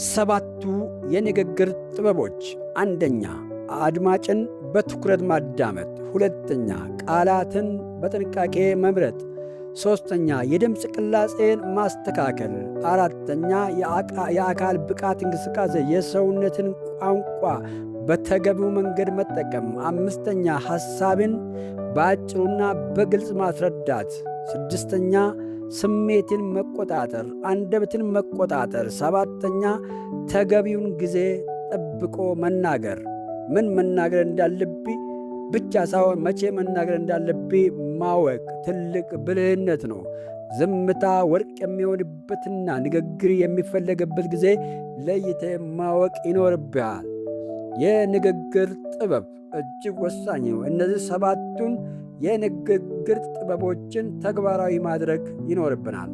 ሰባቱ የንግግር ጥበቦች፣ አንደኛ አድማጭን በትኩረት ማዳመጥ፣ ሁለተኛ ቃላትን በጥንቃቄ መምረጥ፣ ሦስተኛ የድምፅ ቅላጼን ማስተካከል፣ አራተኛ የአካል ብቃት እንቅስቃሴ፣ የሰውነትን ቋንቋ በተገቢው መንገድ መጠቀም፣ አምስተኛ ሐሳብን በአጭሩና በግልጽ ማስረዳት፣ ስድስተኛ ስሜትን መቆጣጠር፣ አንደበትን መቆጣጠር፣ ሰባተኛ ተገቢውን ጊዜ ጠብቆ መናገር። ምን መናገር እንዳለብኝ ብቻ ሳይሆን መቼ መናገር እንዳለብኝ ማወቅ ትልቅ ብልህነት ነው። ዝምታ ወርቅ የሚሆንበትና ንግግር የሚፈለግበት ጊዜ ለይተህ ማወቅ ይኖርብሃል። የንግግር ጥበብ እጅግ ወሳኝ ነው። እነዚህ ሰባቱን የንግግር ጥበቦችን ተግባራዊ ማድረግ ይኖርብናል።